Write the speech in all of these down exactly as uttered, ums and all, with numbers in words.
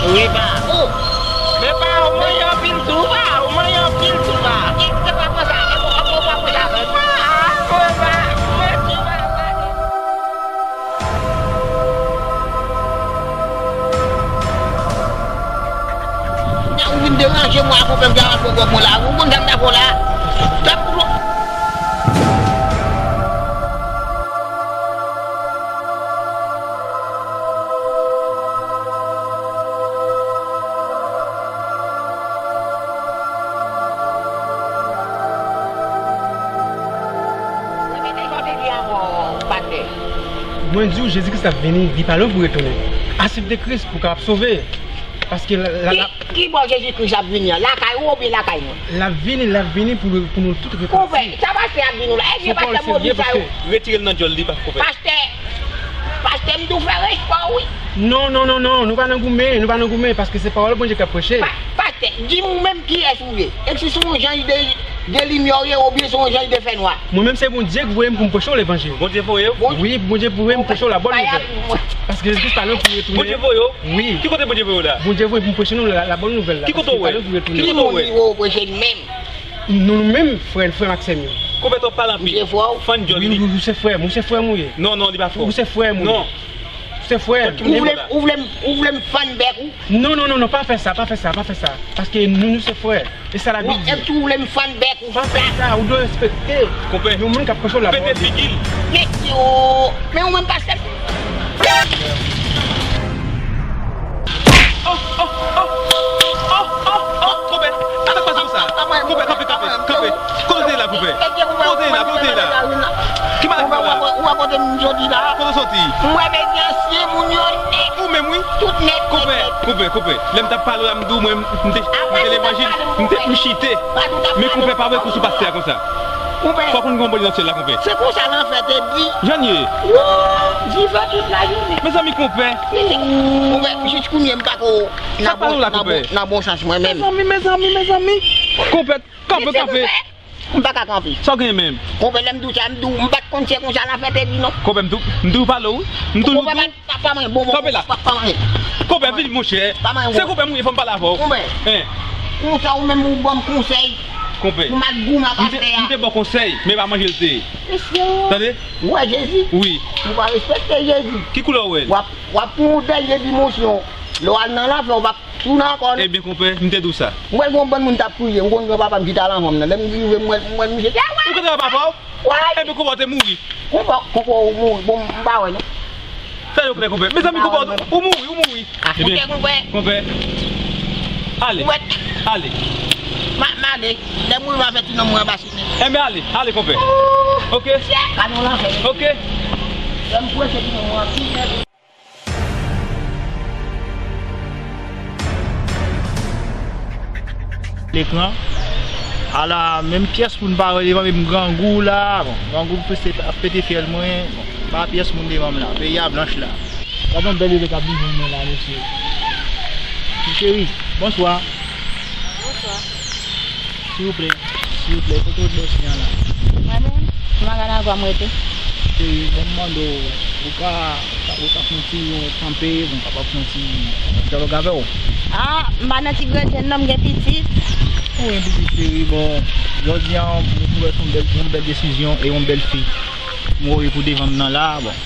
Wi, pa. Oh! Men pa, ou manyen anpil tou, pa. Ou manyen anpil tou, pa. Ki, ki pa konsa? E pou, e pou pa konsa, men. Pa, mwen pa, mwen tou, pa, pa. Ou vin deranje mwen ak yon pèp garan pwogrè mwen la. Ou konn sa m ta fè w la? Tap. Repete sa w te di ankò, pastè. Mwen di w, Jezi Kris ap vini, li pa lwen pou retounen. Asepte Kris pou w kapab sove. Paske la, la, la, ki, ki bò Jezi Kris ap vini an? Lakay ou oubyen lakay mwen? L ap vini, l ap vini pou nou, pou nou tout repati. Konpè, sa pastè ap di nou la? Èske pastè Moyiz sa yo? Retire l nan djòl li, pa konpè. Pastè, pastè, m tou fè respè w, wi. Non, non, non, non, nou pa nan goumen, nou pa nan goumen, paske se pawòl Bondye k ap preche. Pa, pastè, di m ou menm kiyès ou ye? Èske se yon janj de, de limyè w ye oubyen se yon janj de fènwa? Mwen menm se Bondye k voye m pou m preche w levanjil. Bondye voye w? Wi, Bondye voye m preche w labòn nouvèl. Paske Jezi Kris pa lwen pou retounen. Bondye voye w? Wi. Ki kote Bondye voye w la? Bondye voye m pou m preche nou la, labòn nouvèl la. Ki kote w wè? Ki kote w wè? Ki moun ou preche menm? Nou, nou menm, frè, frè m ak sè m yo. Konpè, twò pale anpil. Fann djòl li. Wi, wi, ou se frè m, ou se frè m ou ye. Non, non, li pa frè w. Ou se frè m ou ye. Non. Ou se frè m. Ou vle, ou vle, ou vle m fann bèk ou? Non, non, non, non, pa fè sa, pa fè sa, pa fè sa. Paske nou, nou se frè. E sa Labib di. Èske ou vle m fann bèk ou? Pa fè sa, ou dwe respekte yon moun k ap preche w labòn. Pete figi l. Mesye, men ou menm pastè. Oh, oh, oh, oh, oh, oh, konpè, sa t ap pase konsa? Konpè, kanpe, kanpe, kanpe. Kote w te ye la, konpè? Kote w te ye la, kote w te ye la? Ki maladi w la? Ou wè kote m soti la? Kote w soti? M wè medyansye moun yo nèt. Ou menm, wi. Tout nèt, nèt, nèt. Konpè, konpè, konpè. Lè m t ap pale w la, m di w, mwen, m te, m te levanjil, m te, m chite. Men konpè, pa voye kou sou pastè a konsa. Konpè. Fòk nou gen yon bòn nan syèl la, konpè. Se konsa lanfè te di. Jan l ye. Woo, dife tout lajounen. Mezanmi, konpè. Konpè, jis kounye a m pa ko nan bon, nan bon, nan bon sans mwen menm. Mezanmi, mezanmi, mezanmi. Konpè, kanpe, kanpe. M pa ka kanpe. Sa w genyen menm? Konpè, lè m di w sa, m di w, m pa t konn se konsa lanfè te di non. Konpè, m tou, m toujou pale w, wi. M toujou di w. Pa, pa manyen, bon, bon, kanpe la. Pa, pa manyen. Konpè, vin, monchè. Pa manyen, se konpè m ye, fò m pale avè w. Konpè. Konsa ou menm ou ban m konsèy. Konpè. Pou m al goumen ak pastè a. M te, m te ba w konsèy, men pa manje l te ye. Mesye. Tande? Ou wè Jezi? Wi. Ou pa respekte Jezi. Ki koulè w wè l? W ap, w ap pran yon dènye dimansyon. Lè w al nan lanfè, ou p ap tounen ankò non. Ebyen, konpè, m te di w sa. M wè gon bann moun t ap kriye, m konn granpapa m ki t al anvan m nan. Lè m rive, m wè, m wè misye. Ou konn granpapa w? Wi. Ebyen, konpè w te mouri. Konpè, konpè w mouri. Bon, m pa wè non. Fè yo klè, konpè. Mezanmi, konpè, ou mouri, ou mouri. Ebyen, konpè. Ale. Ale. M a, m ale. Lè m rive avèk ti nonm mwen anba chimè. Ebyen, ale, ale, konpè. Oke. Oke. Lè m pwese ti nonm mwen anpil. Lekran. Ala, menm pyès moun pa wè devan, menm grangou la. Bon, grangou pete, ap pete fyèl mwen. Bon, pa pyès moun devan m la. Peyi a blanch la. Gade yon bèl bebe k ap vin jwenn mwen la, mesye. Ti cheri, bonswa. Bonswa. Silvouplè, silvouplè, kote w dòmi an la? Mwen menm, nan Makanagwa m rete. Cheri, bon, m mande w, ou ka, ou ka, ou ka fè yon ti kanpe, bon, kapab fè yon ti dyalòg avè w? Ah, m pa nan ti grenn non, m gen pitit. Ou gen pitit, cheri, bon, jodi a, m wè se yon bèl, yon bèl desizyon e yon bèl fi m voye pou devan m nan la, bon.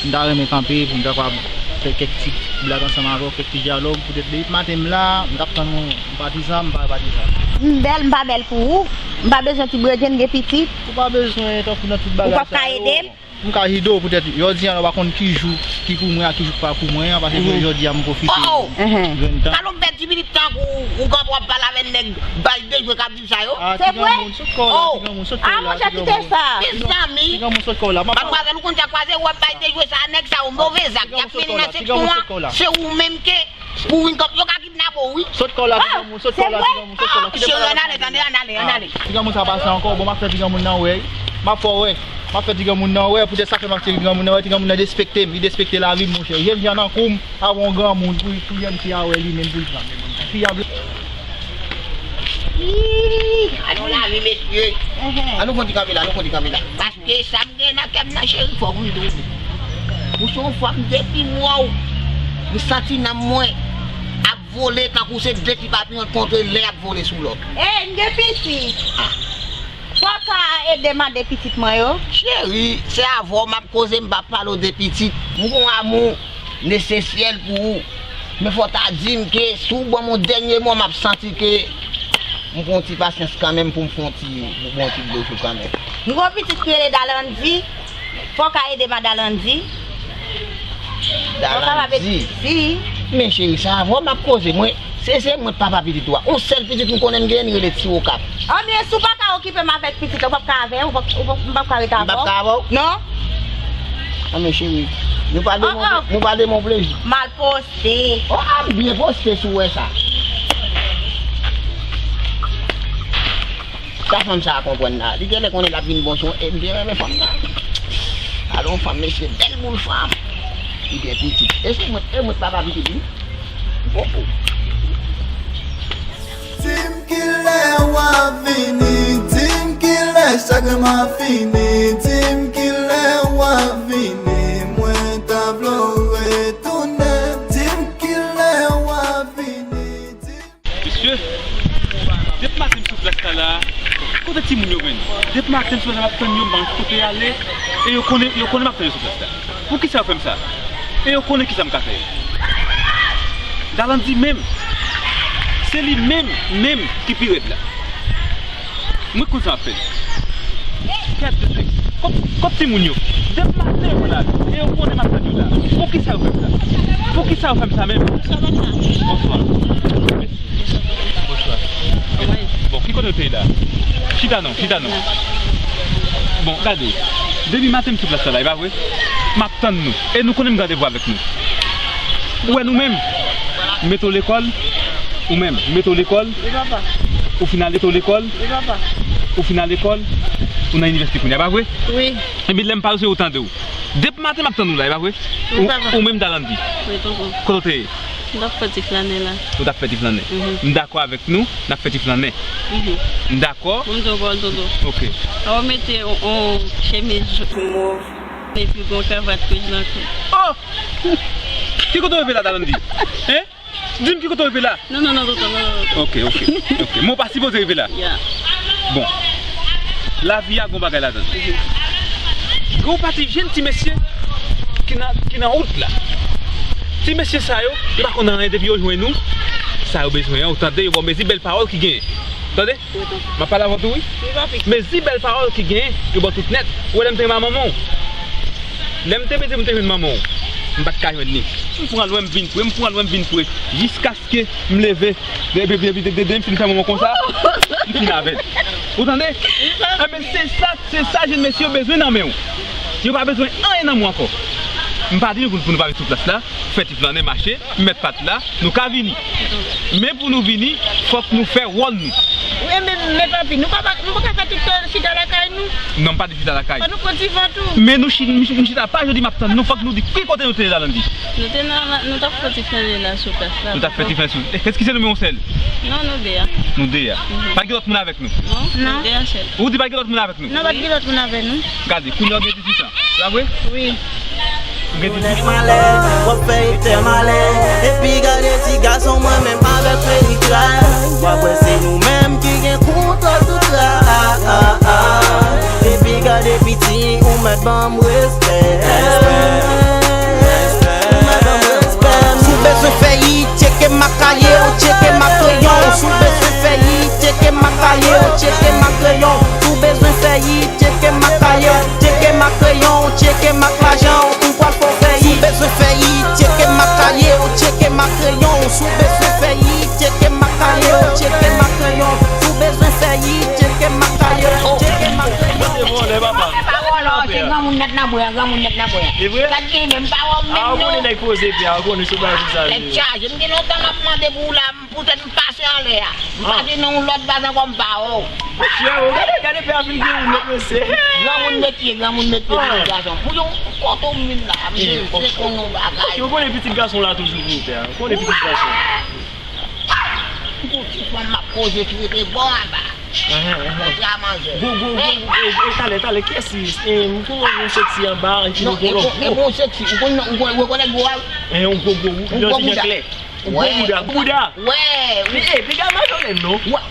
M ta renmen kanpe pou m ta kapab fè kèk ti blag ansanm avè w, kèk ti dyalòg. Poutèt depi maten m la, m t ap tann ou, m patizan, m pa patizan. M bèl, m pa bèl pou ou. M pa bezwen ti bredjenn gen pitit. Ou pa bezwen tankou nan tout bagay sa yo. Ou p ap ka ede m? M ka ede w poutèt jodi a, ou pa konn ki jou ki pou mwen ak ki jou k pa pou mwen an, paske jodi a m pwofite grenn tan. Talon bèl ti pitit tankou ou kanpe w ap pale avè nèg bay dejwe k ap di sa yo. Se vre? Oh! Ah, monchè, kite sa. Mezanmi. Madmwazèl, ou konn sa k pase, w ap bay dejwe sa, nèg sa yo move zak, y ap mennen nan seksyon an, se ou menm ke pou vin kòm yo ka kidnape w, wi. Sot kò w la, ti granmoun, sot kò w la, ti granmoun, sot kò w la. Cheri, ann ale, tande, ann ale, ann ale. Ti granmoun sa pase ankò, bon, m ap fè ti granmoun nan wè, wi. M ap fè w wè. M ap fè ti granmoun nan wè, poutèt sa fè m ap tire ti granmoun nan wè, ti granmoun nan despekte m, li despekte lavi m, monchè. Jèn jan nan kou m. Avan yon granmoun, pou, pou jèn fi a wè li menm pou l pran. Fi a vle. Ii, an nou lave, mesye. An nou konn ti kanpe la, nou konn ti kanpe la. Paske sa m gen nan kè m nan, cheri, fòk m di w. Ou se yon fanm, depi m wè w, m santi nanm mwen ap Vole tankou se de ti papiyon k kontre lè y ap vole sou lòt. Ey, m gen pitit. Fò w ka ede m a de pitit mwen yo. Cheri, se avè w m ap koze, m p ap pale w de pitit. M gon amou nesesyèl pou ou. Men fò w ta di m ke si w ban m yon dènye mo, m ap santi ke m gon ti pasyans kanmenm pou m fè yon ti, bon ti dlo sou kanmenm. M gon pitit ki rele Dalandi. Fò w ka ede m a Dalandi. Fò w ka pa Dalandi. Si. Men cheri, se avè w m ap koze. Mwen, se, se mwen k papa pitit ou a. Yon sèl pitit m konnen m genyen, li rele Ti Okap. Anben, si w pa ka okipe m avèk pitit la, ou p ap ka avè, ou p ap, ou p ap, m p ap ka ret avè w. M p ap ka avè w? Non. Anben cheri, nou pa de mon, nou pa de mon plezi. Mal poste. Oh, a m byen poste si w wè sa. Sa fanm sa a konprann la. Li genlè konnen l ap vin bon sou mwen. E m byen renmen fanm nan. Alon fanm, mesye, bèl boul fanm. Li gen pitit. E se mwen, e mwen papa pitit li. Popo. Di m kilè w ap vini, di m kilè chagren m ap fini, di m kilè w ap vini, mwen ta vle w retounen, di m kilè w ap vini, di m Mesye, depi maten m sou plas la la, kote timoun yo menm? Depi maten m sou plas la, m ap tann yo, m pa kote y ale, e yo konnen, yo konnen m ap tann yo sou plas la. Poukisa yo fè m sa? E yo konnen kisa m ka fè yo. Dalandi menm, se li menm, menm ki pi rèd la. Mwen konn sa m ap fè. Gad de nèg. Kot, kot timoun yo? Depi maten yo mwen la. E yo konnen m ap tann yo la. Poukisa yo fè m sa? Poukisa yo fè m sa menm? Bonswa. Bonswa. Bon, ki kote w te ye la? Chita non, chita non. Bon, gade. Depi maten m sou plas la, e pa vre? M ap tann nou. E nou konnen m gen randevou avèk nou. Ou wè nou menm? M mete w lekòl, ou menm, m mete w lekòl, Wi, papa. Ou fin ale lekòl, Wi, papa. Ou fin ale lekòl, ou nan inivèsite kounye a, pa vre? Wi. Epi lè m pale w, se ou tande w. Depi maten m ap tann ou la, e pa vre? Wi, papa. Ou menm Dalandi. Wi, tonton. Kote w te ye? M t ap fè ti flannen la. Ou t ap fè ti flannen. Mhm. M dakò avèk nou, n ap fè ti flannen. Mhm. M dakò. Bon, m di w pawòl, tonton. Ok. Ou mete yon, yon chemiz mov. Epi gon kravat kwij nan kou. Oh! Ki kote w rive la, Dalandi? Hein? Di m ki kote w rive la? Non, non, non, tonton, non, non, tonton. Ok, ok, ok. Men w pa sipoze rive la. Ya. Bon. Lavi a gon bagay ladan l. Gon pati jenn ti mesye ki nan, ki nan wout la. Ti mesye sa yo, yo pa konn anyen depi yo jwenn ou. Sa yo bezwen an, ou tande, yo ba w mezi bèl pawòl ki genyen. Tande? M ap pale avè w tou, wi. Wi, papi. Mezi bèl pawòl ki genyen, yo ba w tout nèt. Ou wè lè m te renmen manman w? Lè m te mezi pou m te jwenn manman w, m pa t ka jwenn li. M pran lwen, m vin pre, m pran lwen, m vin pre. Jiskaske m leve, depi, depi, depi, depi m fin fè manman w konsa, m fin avè l. Ou tande? Wi, papi. Enben, se sa, se sa jenn mesye yo bezwen nan men w. Yo pa bezwen anyen nan men w ankò. M pa di nou pou, pou nou pa vin sou plas la, fè ti flannen, mache, m mèt pati la, nou ka vini. Men pou nou vini, fòk nou fè wòl nou. Wi, men, men papi, nou pa, nou pa ka fè tout tan chita lakay nou. Non, m pa di chita lakay. Fò nou pran ti van tou. Men nou chi-, nou chi-, nou chita pa jodi m ap tann nou, fòk nou di ki kote nou te ye Dalandi. Nou te nan, nou t ap fè ti flannen la sou plas la. Nou t ap fè ti flannen sou. Eskize nou, men yon sèl. Non, nou de a. Nou de a. Mhm. Pa gen lòt moun avèk nou? Non, non, nou de a sèl. Ou di pa gen lòt moun avèk nou? Non, pa t gen lòt moun avè nou. Gade, kounye a w gen dizuit an. Se pa vre? Wi. Ou gen dizuit an. Malè, w ap fè Etè malè. Epi gade ti gason mwen menm avèk perik la. W ap wè se nou menm ki gen kontwòl tout la. Epi gade piti, ou mèt ban m respè. Ou mèt ban m respè. Si w bezwen fè hit, tcheke m ak kaye w, tcheke m ak kreyon. Si w bezwen fè hit, tcheke m ak kaye w, tcheke m ak kreyon. Si w bezwen fè hit, tcheke m ak kaye w, tcheke m ak kreyon, tcheke m ak lajan w, ou pral fè w fè hit. Si w bezwen fè hit, tcheke m ak kaye w, tcheke m ak kreyon. Si w bezwen fè hit, tcheke m ak kaye w, tcheke m ak kreyon. Si w bezwen fè hit, tcheke m ak kaye w, tcheke m ak kreyon. Mwen te vòlè, papa. Se granmoun nèt nan bwè, granmoun nèt nan bwè. E vre? Sa k gen menm pa wè w menm non. A, ou konnen nèg poze pye a, ou konnen se bagay konsa li ye. Tèt chaje, m gen lontan m ap mande pou w la. Poutèt m pase anlè a. M pase nan yon lòt baz ankò, m pa wè w. Monchè, o, gade, gade pè a vin gen ou nèt, mesye. Granmoun metye, granmoun metye, ah, ti gason. Pou yon kote w vin la, m bezwen konn yon bagay. Ou konnen pitit gason la toujou pou ou, pè a. Ou konnen pitit gason. Pou ti fanm m ap koze ki rete bò anba. Ahan, ahan. Kontra manzè. Gwo, gwo, gwo, gwo, e, e, talè, talè, kiyès li? E, m konn yon seksi anba, epi nou konn lòt gwo. E bon seksi, ou konn, ou konn, ou rekonèt gwo a? E, yon gwo, gwo, yon ti jan klè. Ou gwo bouda, bouda. Wè. Pi, e, piga majòlèn non. Wè.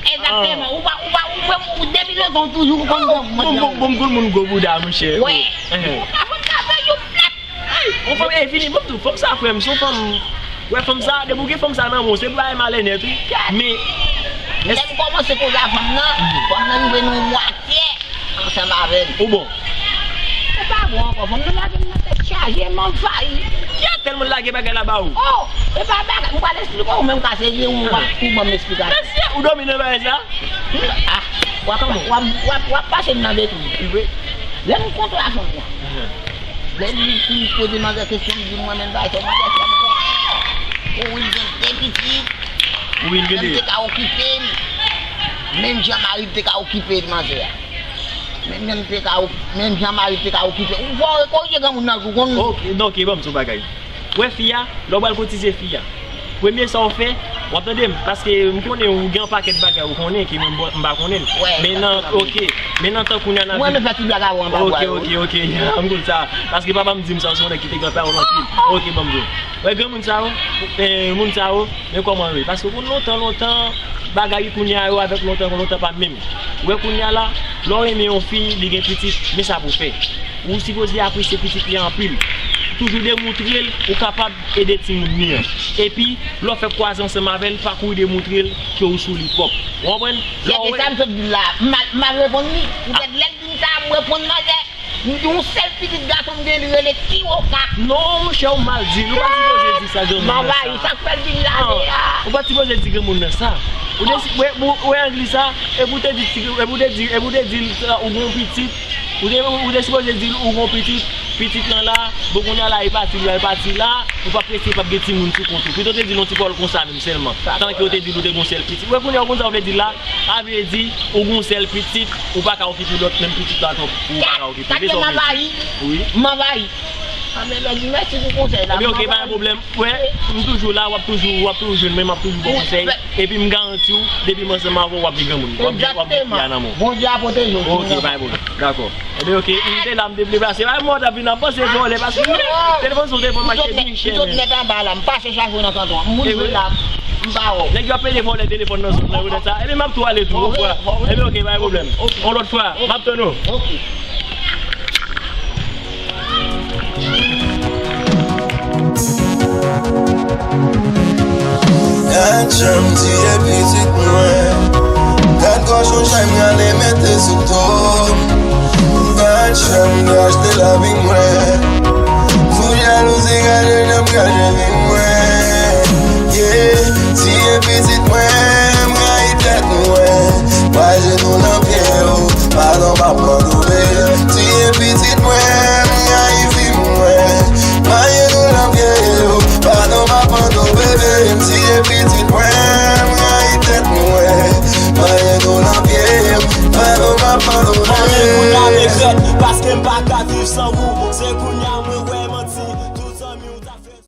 Egzakteman. Ou pa, ou pa, ou pa, ou depi lontan ou toujou ou konn gwo bouda. Bon, bon, bon, bon, moun gwo bouda, monchè. Wè. Ou pa konn sa fè yon plat. Yon fanm, e, vini, bon, tou, fanm sa, frè m, se yon fanm, wè, fanm sa, depi ou gen fanm sa nan men w, se pou bagay malè nèt, wi. Men, lè m kòmanse koze a fanm nan, fanm nan rive nan yon mwatye ansanm avè m. Ou bon. Se pa bon ankò, fanm nan lage m nan tèt chaje, m anvayi. Ya tèlman lage bagay la ba ou. Oh, e pa bagay, m pral eksplike w, ou menm ka serye, ou, ou ban m eksplikasyon. Mesye, ou dòmi nan bagay sa? Ah, w ap, w ap, w ap, w ap pase m nan betiz. Lè m kontre a fanm nan. Lè li fin poze manzè kesyon, li di m, mwen menm bagay sa, manzè fè m kwè. Ou vin gen de pitit. Ou vin gen de. Menm te ka okipe m. Menm jan mari te ka okipe manzè a. Menm jan te ka, menm jan mari te ka okipe. Ou fò korije granmoun nan tou, konn. Ok, non, ok, ban m di w bagay. Wè fi a, lè w pral kotize fi a. Premye sa w fè, w ap tande m, paske m konnen ou gen yon pakèt bagay ou konnen ke mwen m pa konnen l. Men nan, ok, men nan tan kounye a n ap viv. Mwen menm fè ti blag avè w anba bwa yo. Ok, ok, ok, m konn sa. Paske papa m di m sa, se yon nèg ki te gen pawòl anpil. Ok, ban m di w. Wè granmoun sa yo, eh, moun sa yo, men kòman yo ye. Paske w konn lontan, lontan, bagay kounye a yo avèk lontan, lontan pa menm. Wè kounye a la, lè w renmen yon fi, li gen pitit, men sa pou w fè. Ou sipoze apresye pitit li a anpil. Toujou demontre l ou kapab ede timoun li an. Epi, lè w fè kwaze ansanm avè l, pa kouri demontre l ke ou sou li pwòp. Ou konprann? Lè w wè sa m sot di l la, m mal, m mal reponn li. Poutèt lè l di m sa, m reponn manzè. M di yon sèl pitit gason m gen, li rele Kiwoka. Non, monchè, ou mal di l. Ou pa sipoze di sa granmoun nan sa. M anvayi, sa k fè l vin lave a. Ou pa sipoze di granmoun nan sa. Ou de, wè, wè, wè Angli sa, epi ou te di, epi ou te di, epi ou te di l sa, ou gen yon pitit. Ou te, ou te sipoze di l ou gon pitit, pitit lan la, bon kounye a la, li pati la, li pati la, ou p ap rete, p ap gen timoun sou kont ou. Pito w te di l yon ti pawòl konsa menm sèlman. Tanke w te di l ou te gon sèl pitit. Wè kounye a w konn sa w vle di l la? Sa vle di, ou gon sèl pitit, ou pa ka okipe lòt, menm pitit la twòp, ou pa ka okipe. Men sa w vle di. Wi. M anvayi. A, men, men, mèsi pou konsèy la. Ebyen, ok, pa gen pwoblèm. Wè, m toujou la, w ap toujou, w ap toujou jwenn mwen, m ap toujou ba w konsèy. Epi m garanti w, depi m ansanm avè w, w ap gen granmoun. W ap gen, w ap gen fi a nan men w. Bondye a pwoteje w. Ok, pa gen pwoblèm. Dakò. Ebyen, ok, m te la, m te vle pase. Ay, mwen, w t ap vin ap panse vòlè, paske telefòn se yon telefòn mache byen chè, men. Tout nèt anba la, m pase chak jou nan kanton. Moun jwenn la, m pa wè w. Nèg yo ap pede vòlè telefòn nan zòn nan, yo nèt sa. Ebyen, m ap tou ale tou, yon fwa. Ebyen, ok, pa gen pwoblèm. Yon lòt fwa, m ap tann ou. Ok. Gad jan m tiye pitit mwen. Gad kòchon chay m rale mete sou do m. M pa t janm dwe achte lavi mwen. Fou jalouzi gade jan m krache vi mwen. Yeah, tiye pitit mwen, m rayi tèt mwen. Mwen jenou nan pye w, padon m ap mande w bebe. Tiye pitit mwen, m rayi fi mwen. Mwen jenou nan pye w, padon m ap mande w bebe. Tiye pitit mwen, m rayi tèt mwen. Mwen jenou nan pye w, padon m ap mande w bebe. Mwen kounye a regrèt, paske m pa ka viv san ou.